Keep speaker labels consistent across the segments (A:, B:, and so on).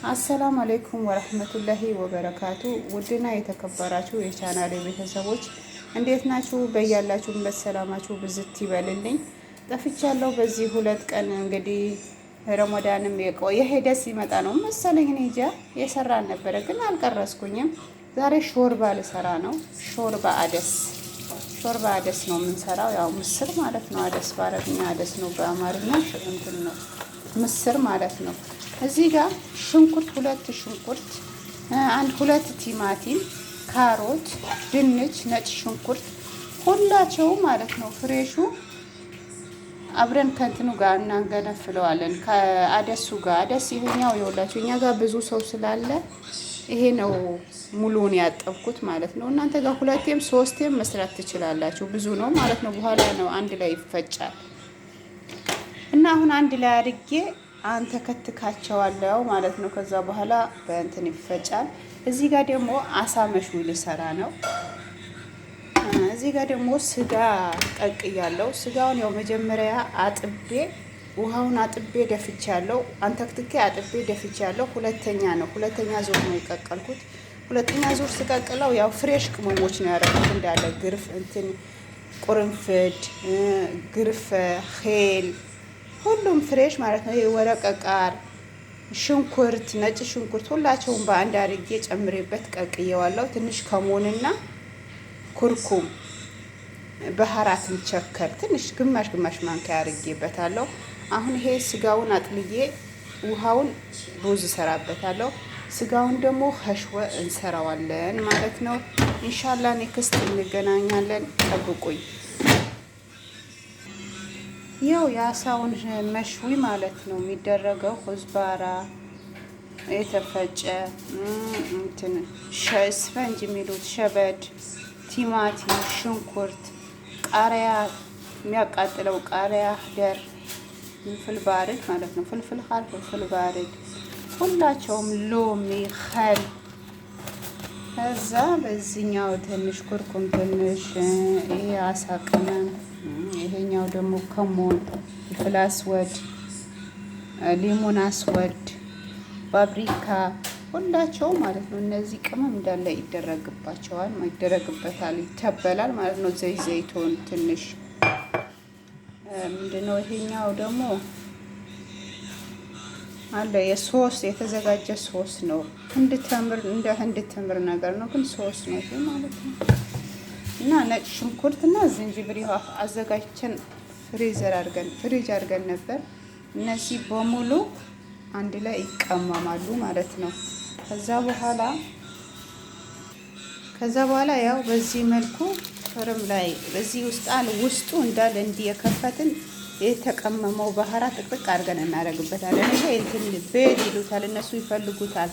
A: السلام عليكم ورحمة الله وبركاته። ውድና የተከበራችሁ የቻናሌ ቤተሰቦች እንዴት ናችሁ? በያላችሁበት ሰላማችሁ ብዝት ይበልልኝ። ጠፍቻለሁ በዚህ 2 ቀን። እንግዲህ ረመዳንም የሄደ ሲመጣ ነው መሰለኝ፣ እኔ እንጃ፣ የሰራን ነበረ ግን አልቀረጽኩኝም። ዛሬ ሾርባ ልሰራ ነው። ሾርባ عدس፣ ሾርባ عدس ነው የምንሰራው። ያው ምስር ማለት ነው። عدس በአረብኛ عدس ነው፣ በአማርኛ እንትን ነው፣ ምስር ማለት ነው። እዚህ ጋር ሽንኩርት፣ ሁለት ሽንኩርት፣ አንድ ሁለት ቲማቲም፣ ካሮት፣ ድንች፣ ነጭ ሽንኩርት ሁላቸው ማለት ነው fresh ኡ አብረን ከእንትኑ ጋር እናገነፍለዋለን፣ ከ عدس ኡ ጋር። عدس ይሄኛው የወላችሁ እኛ ጋር ብዙ ሰው ስላለ ይሄ ነው ሙሉውን ያጠብኩት ማለት ነው። እናንተ ጋር ሁለቴም ሶስቴም መስራት ትችላላችሁ። ብዙ ነው ማለት ነው። በኋላ ነው አንድ ላይ ይፈጫል። እና አሁን አንድ ላይ አድርጌ አንተከትካቸዋለሁ ማለት ነው። ከዛ በኋላ በእንትን ይፈጫል። እዚህ ጋር ደግሞ አሳ مشوي ልሰራ ነው። እዚህ ጋር ደግሞ ስጋ ቀቅያለሁ። ስጋውን ያው መጀመሪያ አጥቤ፣ ውሃውን አጥቤ ደፍቻለሁ። አንተክትኬ አጥቤ ደፍቻለሁ። ሁለተኛ ነው፣ ሁለተኛ ዙር ነው የቀቀልኩት። ሁለተኛ ዙር ስቀቅለው ያው fresh ቅመሞች ነው ያደረኩት እንዳለ፣ ግርፍ እንትን ቁርንፍድ፣ ግርፈ፣ هيل፣ ሁሉም fresh ማለት ነው። ይሄ ورق غار፣ ሽንኩርት፣ ነጭ ሽንኩርት ሁላቸውን በአንድ አድርጌ ጨምሬበት ቀቅየዋለሁ። ትንሽ ከሙንና كركم بهارات مشكل ትንሽ ግማሽ ግማሽ ማንኪያ አድርጌበታለሁ። አሁን ይሄ ስጋውን አጥልዬ ውሃውን ሩዝ እሰራበታለሁ። ስጋውን ደግሞ حشوة እንሰራዋለን ማለት ነው። إن شاء الله next እንገናኛለን። ጠብቁኝ። ያው የአሳውን مشوي ማለት ነው የሚደረገው፣ كزبرة የተፈጨ፣ እንትን ስፈንጅ የሚሉት شبت፣ ቲማቲም፣ ሽንኩርት፣ ቃሪያ፣ የሚያቃጥለው ቃሪያ أخضر፣ فلفل بارد ማለት ነው። فلفل حار፣ فلفل بارد፣ ሁላቸውም፣ ሎሚ፣ خل፣ ከዛ በዚህኛው ትንሽ كركم፣ ትንሽ ይሄ አሳ ቅመም፣ ይሄኛው ደግሞ كمون፣ فلفل أسود፣ ليمون أسود፣ ፓፕሪካ ሁላቸው ማለት ነው። እነዚህ ቅመም እንዳለ ይደረግባቸዋል፣ ይደረግበታል፣ ይተበላል ማለት ነው። زيت زيتون ትንሽ፣ ምንድነው ይሄኛው ደግሞ አለ፣ የሶስ የተዘጋጀ ሶስ ነው። ህንድ ተምር፣ እንደ ህንድ ተምር ነገር ነው፣ ግን ሶስ ነው ይሄ ማለት ነው። እና ነጭ ሽንኩርት እና ዝንጅብል አዘጋጅተን freezer አድርገን፣ ፍሪጅ አድርገን ነበር። እነዚህ በሙሉ አንድ ላይ ይቀመማሉ ማለት ነው። ከዛ በኋላ ያው በዚህ መልኩ فرن ላይ በዚህ ውስጥ ውስጡ እንዳለ እንዲህ የከፈትን የተቀመመው بهارات ጥቅጥቅ አድርገን እናደርግበታለን። ይሄ እንትን بيض ይሉታል እነሱ፣ ይፈልጉታል፣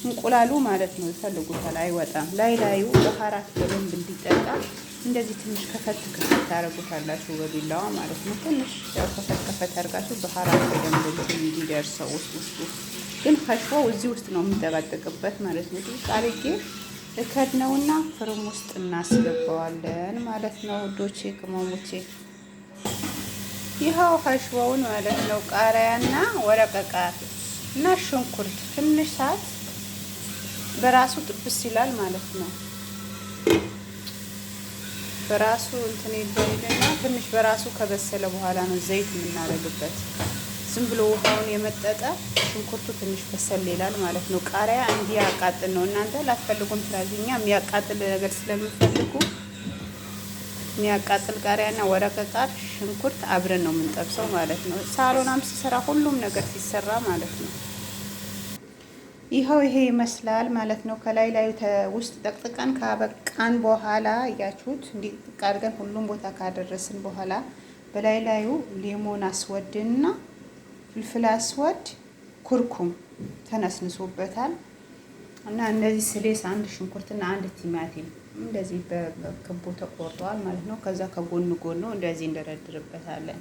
A: እንቁላሉ ማለት ነው፣ ይፈልጉታል። አይወጣም። ላይ ላዩ بهارات በደንብ እንዲጠጣ እንደዚህ ትንሽ ከፈት ከፈት ታደርጉታላችሁ በቢላዋ ማለት ነው። ትንሽ ያው ከፈት ከፈት አድርጋችሁ بهارات በደንብ እንትን እንዲደርሰው ውስጥ ውስጡ፣ ግን حشوة ው እዚህ ውስጥ ነው የምንጠቀጥቅበት ማለት ነው። ጥብቅ አድርጌ እከድነውና فرن ውስጥ እናስገባዋለን ማለት ነው። ውዶቼ፣ ቅመሞቼ፣ ይኸው حشوة ውን ማለት ነው፣ ቃሪያና ورق غار እና ሽንኩርት ትንሽ ሰዓት በራሱ ጥብስ ይላል ማለት ነው። በራሱ እንትን ይበልና ትንሽ በራሱ ከበሰለ በኋላ ነው ዘይት የምናደርግበት። ዝም ብሎ ውሃውን የመጠጠ ሽንኩርቱ ትንሽ በሰል ይላል ማለት ነው። ቃሪያ እንዲያቃጥል ነው። እናንተ ላትፈልጉም ትችላላችሁ። እኛ የሚያቃጥል ነገር ስለምፈልጉ የሚያቃጥል ቃሪያና ورق غار፣ ሽንኩርት አብረን ነው የምንጠብሰው ማለት ነው። ሳሎናም ሲሰራ፣ ሁሉም ነገር ሲሰራ ማለት ነው። ይኸው ይሄ ይመስላል ማለት ነው። ከላይ ላይ ውስጥ ጠቅጥቀን ካበቃን በኋላ፣ እያችሁት እንዲህ ጥቅ አድርገን ሁሉም ቦታ ካደረስን በኋላ በላይ ላዩ ليمون أسود ና فلفل أسود፣ كركم ተነስንሶበታል። እና እነዚህ slice አንድ ሽንኩርትና አንድ ቲማቲም እንደዚህ በክቡ ተቆርጠዋል ማለት ነው። ከዛ ከጎን ጎኑ እንደዚህ እንደረድርበታለን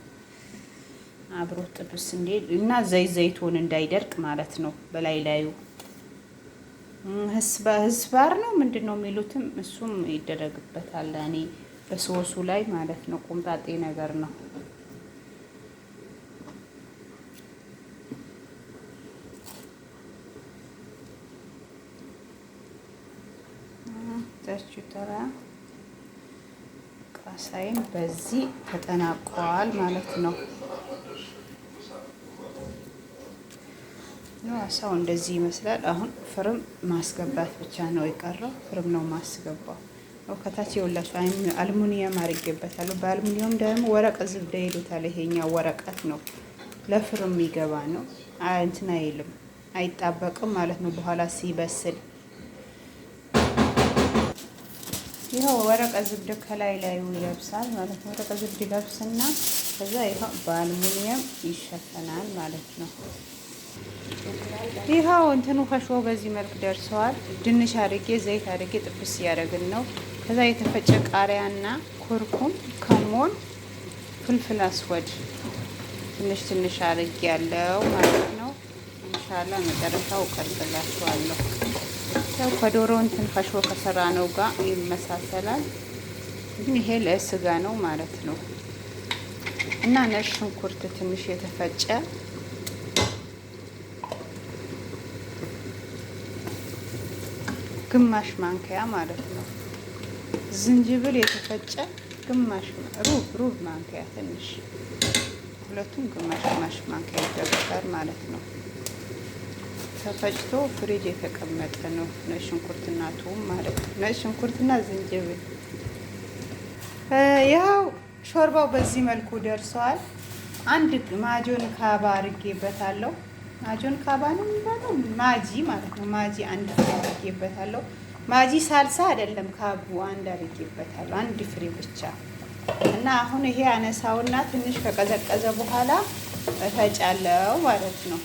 A: አብሮ ጥብስ እንዲል እና زيت زيتون እንዳይደርቅ ማለት ነው። በላይ ላዩ ህስባር ነው ምንድን ነው የሚሉትም እሱም ይደረግበታል። እኔ በሶሱ ላይ ማለት ነው። ቁምጣጤ ነገር ነው። ወዳችሁ ተራ ቃሳይን በዚህ ተጠናቋል ማለት ነው። አሳው እንደዚህ ይመስላል። አሁን فرن ማስገባት ብቻ ነው የቀረው። فرن ነው ማስገባው። ከታች የውላችሁ አልሙኒየም አድርጌበታለሁ። በአልሙኒየም ደግሞ ورق زبدة ይሉታል። ይሄኛው ወረቀት ነው፣ ለ فرن የሚገባ ነው። እንትን አይልም፣ አይጣበቅም ማለት ነው። በኋላ ሲበስል ይኸው ورق زبدة ከላይ ላዩ ይለብሳል ማለት ነው። ورق زبدة ይለብስና ከዛ ይኸው በአልሙኒየም ይሸፈናል ማለት ነው። ይኸው እንትኑ حشوة በዚህ መልክ ደርሰዋል። ድንች አድርጌ ዘይት አድርጌ ጥብስ እያደረግን ነው። ከዛ የተፈጨ ቃሪያና كركم፣ ከሞን፣ فلفل أسود ትንሽ ትንሽ አድርጌ ያለው ማለት ነው። إن شاء الله መጨረሻው ቀርጽላችኋለሁ። ያው ከዶሮ እንትን حشوة ከሰራ ነው ጋር ይመሳሰላል፣ ግን ይሄ ለስጋ ነው ማለት ነው። እና ነጭ ሽንኩርት ትንሽ የተፈጨ ግማሽ ማንኪያ ማለት ነው። ዝንጅብል የተፈጨ ግማሽ ሩብ ማንኪያ ትንሽ፣ ሁለቱም ግማሽ ግማሽ ማንኪያ ይደረጋል ማለት ነው። ተፈጭቶ ፍሪጅ የተቀመጠ ነው። ነጭ ሽንኩርትና ቱም ማለት ነው። ነጭ ሽንኩርትና ዝንጅብል። ይኸው ሾርባው በዚህ መልኩ ደርሰዋል። አንድ معجون ካባ አድርጌበታለሁ። معجون ካባ ነው የሚባለው ማጂ ማለት ነው። ማጂ አንድ ፍሬ አድርጌበታለሁ። ማጂ ሳልሳ አይደለም፣ ካቡ አንድ አድርጌበታለሁ። አንድ ፍሬ ብቻ እና አሁን ይሄ አነሳውና ትንሽ ከቀዘቀዘ በኋላ እፈጫለሁ ማለት ነው።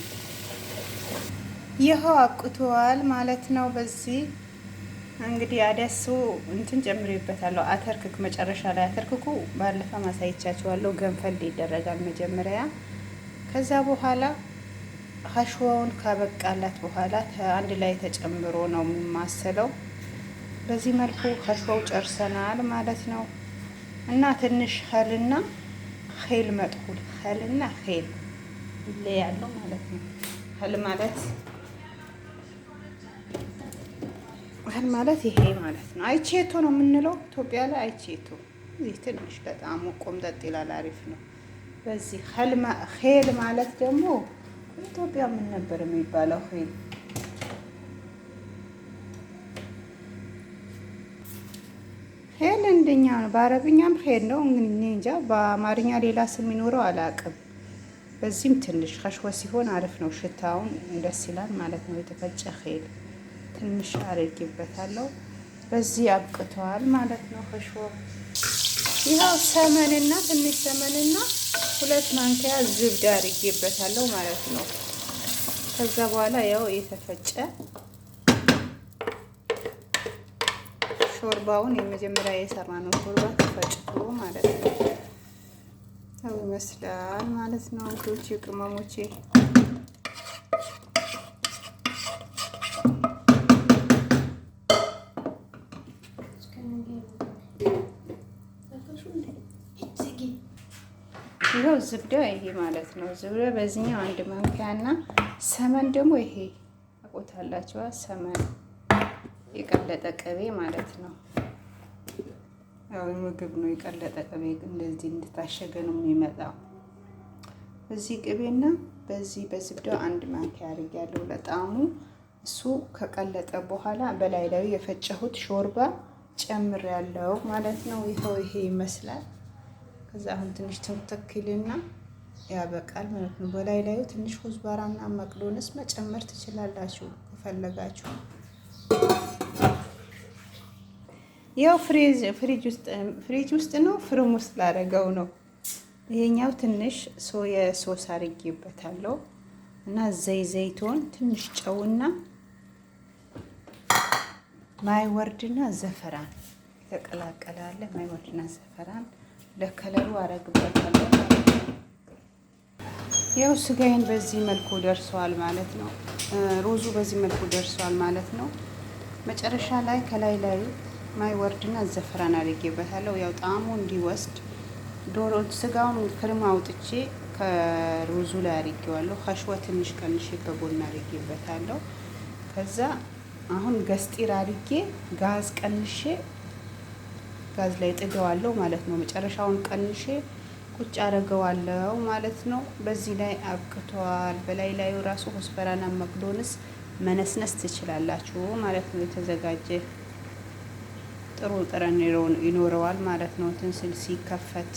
A: ይኸው አብቅቷል ማለት ነው። በዚህ እንግዲህ አደሱ እንትን ጨምሬበታለሁ። አተርክክ መጨረሻ ላይ አተርክኩ ባለፈ ማሳይቻችኋለሁ። ገንፈል ይደረጋል መጀመሪያ። ከዛ በኋላ ሀሽዋውን ካበቃላት በኋላ አንድ ላይ ተጨምሮ ነው የሚማሰለው። በዚህ መልኩ ሀሽዋው ጨርሰናል ማለት ነው። እና ትንሽ ኸልና ኼል መጥሁል ኸልና ኼል ይለያሉ ማለት ነው። ኸል ማለት ኸል ማለት ይሄ ማለት ነው። አይቼቶ ነው የምንለው ኢትዮጵያ ላይ አይቼቶ። እዚህ ትንሽ በጣም ቆምጠጥ ይላል፣ አሪፍ ነው። በዚህ ኼል ማለት ደግሞ ኢትዮጵያ ምን ነበር የሚባለው? ኼል ሄል እንደኛ ነው። በአረብኛም ሄል ነው እንግዲህ እንጃ፣ በአማርኛ ሌላ ስም ይኖረው አላውቅም። በዚህም ትንሽ حشوة ሲሆን አሪፍ ነው፣ ሽታውን ደስ ይላል ማለት ነው። የተፈጨ ሄል ትንሽ አድርጌበታለሁ። በዚህ አብቅተዋል ማለት ነው حشوة። ይኸው سمن ና ትንሽ سمن ና 2 ማንኪያ زبدة አድርጌበታለሁ ማለት ነው። ከዛ በኋላ ያው የተፈጨ ሾርባውን የመጀመሪያ የሰራ ነው ሾርባ ተፈጭቶ ማለት ነው። ያው ይመስላል ማለት ነው ውዶቼ፣ ቅመሞቼ። ይኸው ዝብዳ ይሄ ማለት ነው። ዝብዳ በዚህኛው አንድ ማንኪያ እና ሰመን ደግሞ ይሄ አቆታላችኋ ሰመን የቀለጠ ቅቤ ማለት ነው። ያው ምግብ ነው የቀለጠ ቅቤ እንደዚህ እንደታሸገ ነው የሚመጣው። በዚህ ቅቤና በዚህ በዝብዳው አንድ ማንኪያ አድርጌያለሁ ለጣዕሙ። እሱ ከቀለጠ በኋላ በላይ ላይ የፈጨሁት ሾርባ ጨምሬያለሁ ማለት ነው። ይኸው ይሄ ይመስላል። ከዛ አሁን ትንሽ ትንተክልና ያበቃል ማለት ነው። በላይ ላዩ ትንሽ ኩዝባራና መቅዶንስ መጨመር ትችላላችሁ ከፈለጋችሁ። ያው ፍሪጅ ውስጥ ነው فرن ውስጥ ላደረገው ነው። ይሄኛው ትንሽ soya sauce አድርጌበታለሁ እና زيت زيتون ትንሽ ጨውና ماي ورد ና زعفران የተቀላቀለ አለ። ماي ورد ና زعفران ለ color ኡ አረግበታለሁ ማለት ነው። ያው ስጋዬን በዚህ መልኩ ደርሷል ማለት ነው። ሩዙ በዚህ መልኩ ደርሷል ማለት ነው። መጨረሻ ላይ ከላይ ላይ ماي ورد ና زعفران አድርጌበታለሁ። ያው ጣዕሙ እንዲወስድ ዶሮ ስጋውን فرن አውጥቼ ከሩዙ ላይ አድርጌዋለሁ። حشوة ትንሽ ቀንሼ በጎን አድርጌበታለሁ። ከዛ አሁን قصدير አድርጌ ጋዝ ቀንሼ ጋዝ ላይ ጥደዋለሁ ማለት ነው። መጨረሻውን ቀንሼ ቁጭ አደርገዋለሁ ማለት ነው። በዚህ ላይ አብቅቷል። በላይ ላዩ ራሱ كزبرة ና بقدونس መነስነስ ትችላላችሁ ማለት ነው። የተዘጋጀ ጥሩ ጠረን ይኖረዋል ማለት ነው። ትንስል ሲከፈት